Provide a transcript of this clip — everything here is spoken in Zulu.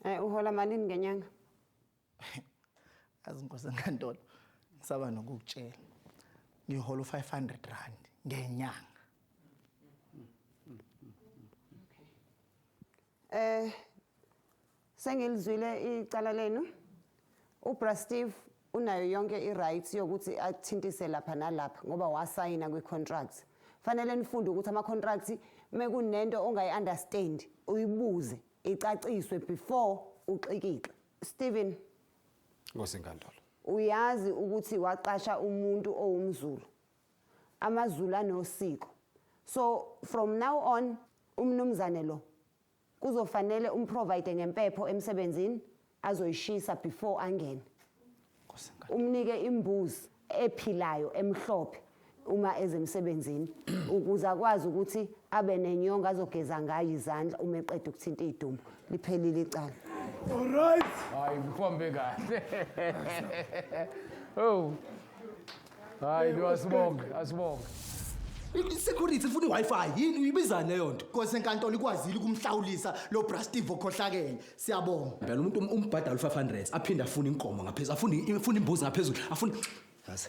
Eh uhola malini ngenyanga? Azi nkosi enkantolo ngisaba nokukutshela. Ngihola u500 rand ngenyanga. Eh sengilizwile icala lenu. UBra Steve unayo yonke i-right yokuthi athintise lapha nalapha ngoba wasayina kwi-contract. Fanele nifunde ukuthi ama-contract mekunento ongayi-understand uyibuze icaciswe before uxikixe. Steven Nkosi enkantolo. Uyazi ukuthi waqasha umuntu owumZulu. AmaZulu anosiko. So from now on umnumzane lo kuzofanele umprovide ngempepho emsebenzini azoyishisa before angene. Umnike imbuzi ephilayo emhlophe uma ezemsebenzini ukuze akwazi ukuthi abe nenyongo azogeza ngayo izandla uma eqeda ukuthinta idumbu liphelile icala. Alright. Hayi kuhambe kahle. Oh. Hayi lo asibonge, asibonge. I-security ifuna i-Wi-Fi yini uyibizani leyo nto? Nkosi enkantolo ikwazile ukumhlawulisa lo Bra Steve okhohlakele. Siyabonga. Phela umuntu umbhadala u-500 aphinde afune inkomo ngaphezulu, afune afune imbuzi ngaphezulu, afune yazi.